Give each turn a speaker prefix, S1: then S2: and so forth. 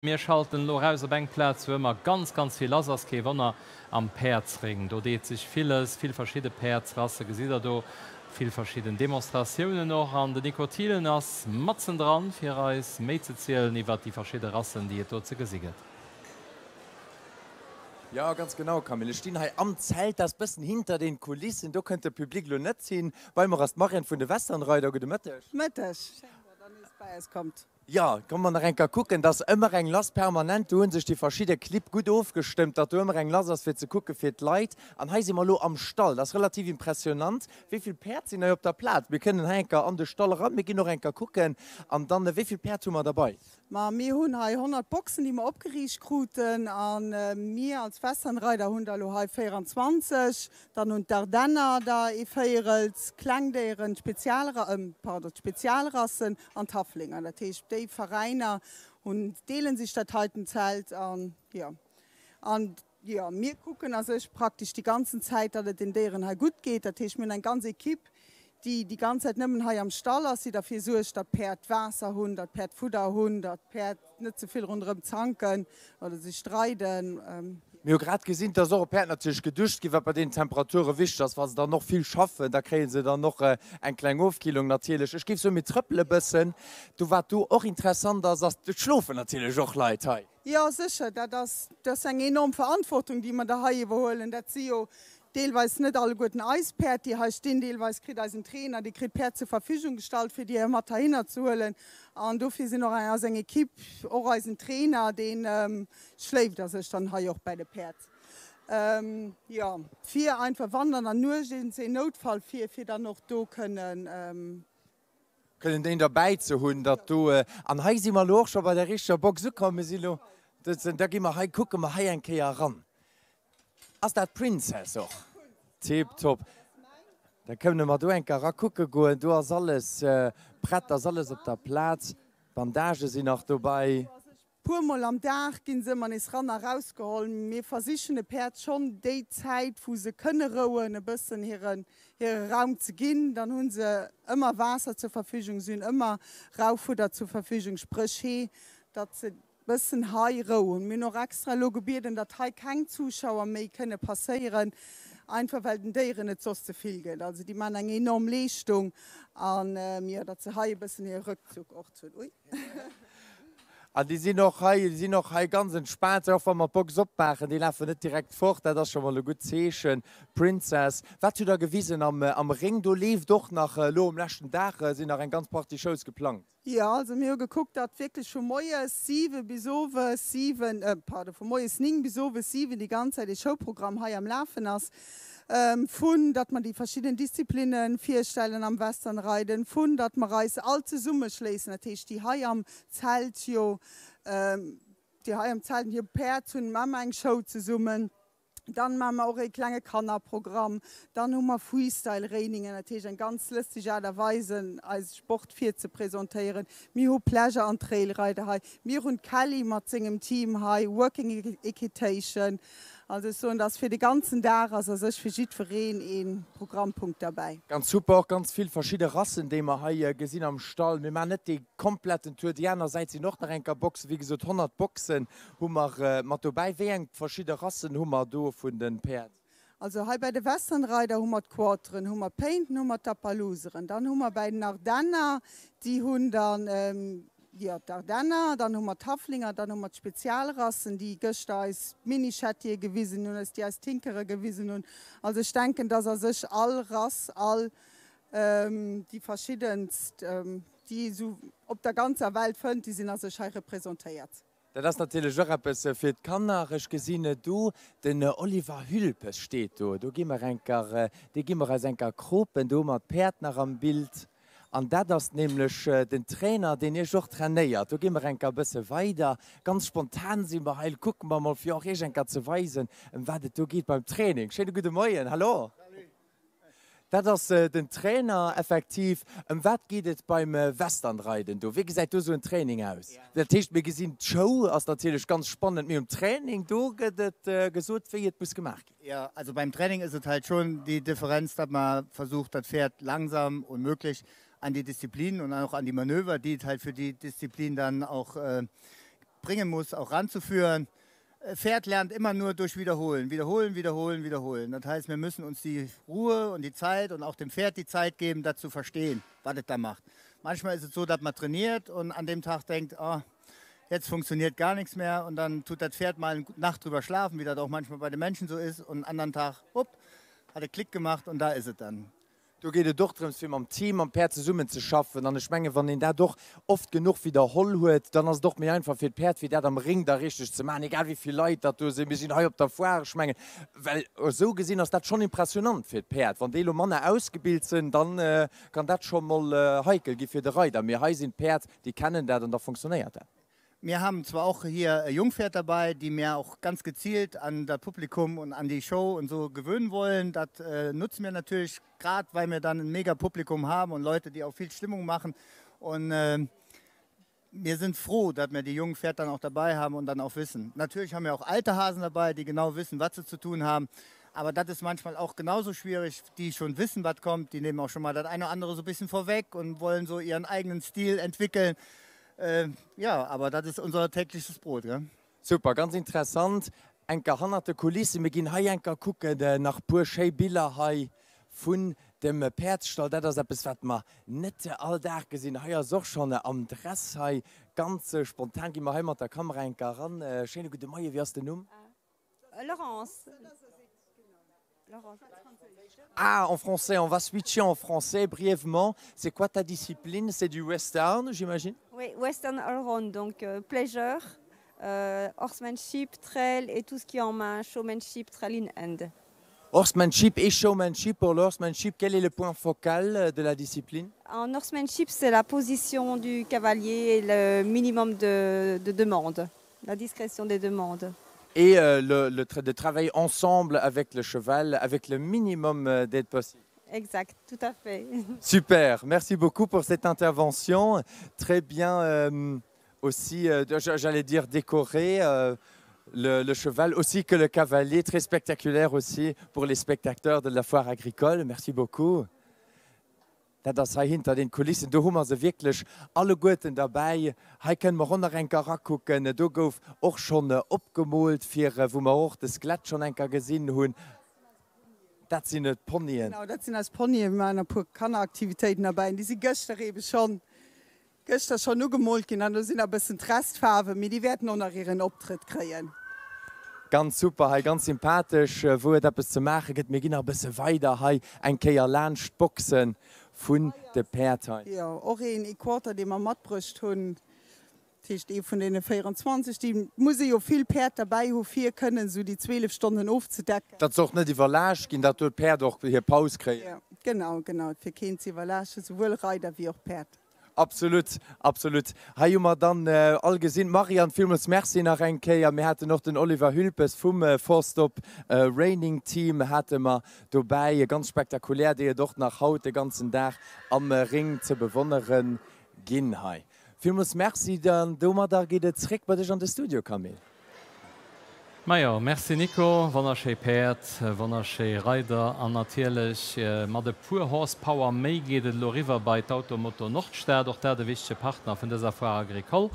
S1: Mir schalten elo eraus op eng Plaz, wou ëmmer ganz, ganz vill lass ass. Kee Wonner, am Päerdsring. Do deet sech villes, vill verschidde Päerdsrasse gesitt der do, vill verschidden Demonstratiounen och. An den Nico Thielen ass matzen dran, fir eis méi ze zielen iwwert déi verschidde Rassen, déi et do ze gesi gëtt.
S2: Jo, ganz genau, Camille. Ech stinn hei am Zelt, dat ass bëssen hinter den Kulissen. Do kënnt de Public elo net hin. Bei mer ass d'Marianne vun de Westernreider. Gudde Mëtteg.
S3: Mëtteg. Schéin, datt der nees bei eis kommt.
S2: Jo, komme mer nach eng Kéier kucken, dass ëmmer eng lass permanent, do hu sech déi verschidde Clibb gutt ofgestëmmt, datt do ëmmer eng lass ass fir ze kucke fir d'Leit. An hei si mer elo am Stall, dat ass relativ impressionant, wéi vill Päerd sinn hei op der Plaz. Mir kënnen hei eng Kéier an de Stall eran, mir ginn och eng Kéier kucken. An dann, wéi vill Päerd hu mer derbei?
S3: Ma mir hunn hei 100 Boxen, déi mer opgeriicht kruten. A mir als Westernreider hunn der elo hei 24. Dann hunn d'Ardenner der ee Véierel, d'Klengdéieren, d'Spezialra, pardon, d'Spezialrassen an d'Haflinger. Dat heescht, déi Veräiner hunn, deele sech dat heiten Zelt an, jo. An, jo, mir kucken a sech praktesch déi ganzen Zäit, datt et den Déieren hei gutt geet. Dat heescht, mir hunn eng ganz Equipe, déi déi ganz Zäit nëmmen hei am Stall ass, déi derfir suergt, datt d'Päerd Waasser hunn, datt d'Päerd Fudder hunn, datt d'Päerd net ze vill ronderëm zanken oder sech streiden.
S2: Mir hu grad gesinn, dass och e Päerd natierlech geduscht ginn, wat bei deenen Temperature wichteg ass. Wa se dann och vill schaffen, da kréie se dann och eng kleng Ofkillung natierlech. Ech géif soen, mir trëppele bëssen do. Wat do och interessant ass, ass, et schlofen natierlech och Leit hei.
S3: Jo, sécher, dat ass, dat ass eng enorm Verantwortung, déi mer da hei iwwerhuelen. Dat si jo deelweis net alleguerten eis Päerd, déi hei stinn. Deelweis kritt eisen Trainer, dee kritt Päerd zur Verfügung gestallt, fir déi mat heihinner ze huelen. An dofir sinn och eng, ass eng Equipe, och eisen Trainer, dee schléift a sech dann hei och bäi de Päerd. Jo, fir einfach, wann an der Nuecht een Noutfall wier, fir dann och do kënnen,
S2: Kënnen een derbäi ze hunn, datt do, an hei si mer elo och scho bei der richteger Box ukomm, mir si elo, da gi mer hei, kucke mer hei eng Kéier eran. Ass dat d'Princess och? Tiptop. Da kënne mer do eng Kéier erakucke goen. Do ass alles prett, ass alles op der Plaz, d'Bandagë sinn nach dobei.
S3: Puer mol am Dag ginn se ëmmer nees ran a raus geholl. Mir versichen de Päerd schonn déi Zäit wou se kënne rouen e bëssen hiren hire Raum ze ginn. Dann hunn se ëmmer Waasser zur Verfügung, se hunn ëmmer Raufudder zur Verfügung, spréch Hee, datt se bëssen hei Rou hunn. Mir hunn och extra elo gebieden, datt hei keng Zuschauer méi kënne passéieren, einfach well den Déieren et soss ze vill gëtt. Also déi man eng enorm Leeschtung an jo, datt se hei e bëssen hire Rëckzuck och hunn. Ui.
S2: An déi sinn och hei, déi sinn och hei ganz entspaant, och wa mer d'Box opmaachen, déi lafen net direkt fort, dat ass scho mol e gutt Zeechen. Princess, wat hutt Der gewisen am, am Réng? Do leeft och nach, elo um leschten Dag sinn nach eng ganz Partie Shows geplangt.
S3: Jo, also mir hu gekuckt, datt wierklech vu moies 7 bis owes 7, pardon, vu moies 9 bis owes 7 déi ganz Zäit ee Showprogramm hei am Lafen ass. Vu datt mer déi verschidden Disziplinne virstellen am Westernreiden, vu datt mer eis all zesummeschléissen, dat heescht déi hei am Zelt jo, déi hei am Zelt hir Päerd hunn, maache mer eng Show zesummen, dann maache mer och ee klenge Kannerprogramm, dann hu mer Freestyle-Rainingen, dat heescht eng ganz lësteg Aart a Weise eise Sport virzepresentéieren. Mir hu Pleasure an Trailrider hei, mir hunn d'Kelly mat sengem Team hei, Working Equitation. Also ech soen, dass fir de ganzen Dag ass a sech fir jiddwereen ee Programmpunkt derbäi.
S2: Ganz super, och ganz vill verschidde Rassen déi mer hei gesinn am Stall. Mir maachen net dee kompletten Tour, déi aner Säit sinn och nach enker Boxen, wéi gesot 100 Boxen hu mer mat dobäi. Wéi eng verschidde Rassen hu mer do vun de Päerd?
S3: Also hei bäi de Westernreider hu mer d'Quarteren, hu mer d'Painten, hu mer d'Appalooseren. Dann hu mer bäi den Ardenner, déi hunn dann, jo, d'Ardenner, dann hu mer d'Haflinger, dann hu mer d'Spezialrassen, déi gëschter eis d'Mini-Shettie gewisen hunn, déi eis d'Tinkere gewisen hunn. Also ech denken, dass a sech all Rass, all déi verschiddenst, déi ee sou op der ganzer Welt fënnt, déi sinn a sech hei representéiert.
S2: Dat ass natierlech och eppes fir d'Kanner. Ech gesinn do, den Oliver Hülpes steet do. Do gi mer enker, dee gi mer eis enker kropen. Do hu mer d'Päerd nach am Bild. An dat ass nämlech den Trainer, deen Iech och trainéiert. Do gi mer enker e bësse weider. Ganz spontan si mer hei. Kucke mer mol, fir och Iech enker ze weisen, ëm wat et do geet beim Training. Schéine gudde Moien. Hallo. Dat ass den Trainer effektiv. Ëm wat geet et beim Westernreiden do? Wéi gesäit do esou en Training aus? Dat heescht, mir gesinn, d'Show ass natierlech ganz spannend, mee um Training, do gëtt et gesot, wéi et muss gemaach ginn.
S4: Ja, also beim Training ist et halt schon die Differenz, datt man versucht, dat Pferd langsam und möglich an die Disziplin und auch an die Manöver, die et halt für die Disziplin dann auch. bringen muss, auch ranzuführen. Pferd lernt immer nur durch Wiederholen, wiederholen, wiederholen, wiederholen. Das heißt, wir müssen uns die Ruhe und die Zeit und auch dem Pferd die Zeit geben, das zu verstehen, was es da macht. Manchmal ist es so, dass man trainiert und an dem Tag denkt, oh, jetzt funktioniert gar nichts mehr und dann tut das Pferd mal eine Nacht drüber schlafen, wie das auch manchmal bei den Menschen so ist und anderen Tag, upp, hat er Klick gemacht und da ist es dann.
S2: Do geet et och drëms, fir mam Team, mam Päerd zesummen ze schaffen. An ech mengen, wann een dat och oft genuch widderholl huet, dann ass et och méi einfach fir d'Päerd, fir dat am Ring da richteg ze maachen, egal wéi vill Leit datt do sinn. Mir sinn hei op der Foire, ech mengen, well esou gesinn ass dat schonn impressionant fir d'Päerd. Wann déi elo manner ausgebilt sinn, da kann dat scho mol heikel gi fir de Reider. Mee hei sinn d'Päerd, déi kennen dat an da funktionéiert dat.
S4: Wir haben zwar auch hier Jungpferd dabei, die mir auch ganz gezielt an das Publikum und an die Show und so gewöhnen wollen. Das äh, nutzen wir natürlich gerade, weil wir dann ein mega Publikum haben und Leute, die auch viel Stimmung machen. Und äh, wir sind froh, dass wir die jungen Pferd dann auch dabei haben und dann auch wissen. Natürlich haben wir auch alte Hasen dabei, die genau wissen, was sie zu tun haben. Aber das ist manchmal auch genauso schwierig, die schon wissen, was kommt. Die nehmen auch schon mal das eine oder andere so ein bisschen vorweg und wollen so ihren eigenen Stil entwickeln. Äh, ja, aber das ist unser tägliches Brot. Gell?
S2: Super, ganz interessant. Enker hannert de Kulissen. Mir ginn hei enker kucken, nach puer schéi Biller hei vun dem Päerdsstall. Dat ass eppes, wat mer net all Dag gesinn. Hei ass och schonn am Dress hei ganz spontan. Gi mer hei mat der Kamera enker eran. Schéine gudde Moien, wéi ass den Numm?
S5: Laurence.
S2: Ah, en français, on va switcher en français brièvement. C'est quoi ta discipline? C'est du western, j'imagine?
S5: Oui, western all-round, donc euh, pleasure, euh, horsemanship, trail et tout ce qui est en main, showmanship, trail in hand.
S2: Horsemanship et showmanship. Pour le horsemanship, quel est le point focal euh, de la discipline?
S5: En horsemanship, c'est la position du cavalier et le minimum de, de demande, la discrétion des demandes.
S2: Et euh, le, le tra de travailler ensemble avec le cheval, avec le minimum euh, d'aide possible.
S5: Exact, tout à fait.
S2: Super, merci beaucoup pour cette intervention. Très bien euh, aussi, euh, j'allais dire décoré. Euh, le, le cheval aussi que le cavalier, très spectaculaire aussi pour les spectateurs de la foire agricole. Merci beaucoup. Dat ass hei hinter den Kulissen. Do hu mer se wierklech alleguerten derbäi. Hei kënne mer och nach eng Kéier erakucken. Do gouf och schonn opgemoolt, fir wou mer och de Skelett schonn eng Kéier gesinn hunn. Dat sinn d'Ponyen.
S3: Genau, dat sinn eis Ponyen. Mir maachen e puer Kanneraktivitéiten derbäi. Déi si gëschter eebe schonn Gëschter schonn ugemoolt ginn an do sinn nach e bëssen d'Restfaarwen, mee déi wäerten och nach hiren Optrëtt kréien.
S2: Ganz super hei, ganz sympathesch, wou et eppes ze maache gëtt. Mir ginn nach e bësse weider hei eng Kéier laanscht d'Boxe vun de Päerd hei.
S3: Jo, och een Equator, dee mer matbruecht hunn, dat heescht ee vun deene 24. Déi muss ee jo vill Päerd derbäi hu fir kënnen esou déi 12 Stonnen ofzedecken.
S2: Datt se och net iwwerlaascht ginn, datt do d'Päerd och hir Paus kréien.
S3: Jo, genau, genau, fir keen ze iwwerlaaschten, souwuel Reider wéi och Päerd.
S2: Absolut, absolut. Hei hu mer dann all gesinn. Marianne, villmools Merci nach eng Kéier. Mir haten och den Oliver Hülpes vum Forstop Reining Team hate mer dobäi. Ganz spektakulär, déi et och nach haut de ganzen Dag am Ring ze bewonnere ginn hei. Villmools Merci. Dann domadder geet et zréck bei dech an de Studio, Camille.
S1: Majo, merci Nico, wonnerschéi Päerd, wonnerschéi Reider an natierlech mat e puer Horsepower méi geet et elo eriwwer bei d'Automoto Nordstad, och dat e wichtege Partner vun dëser Foire Agricole.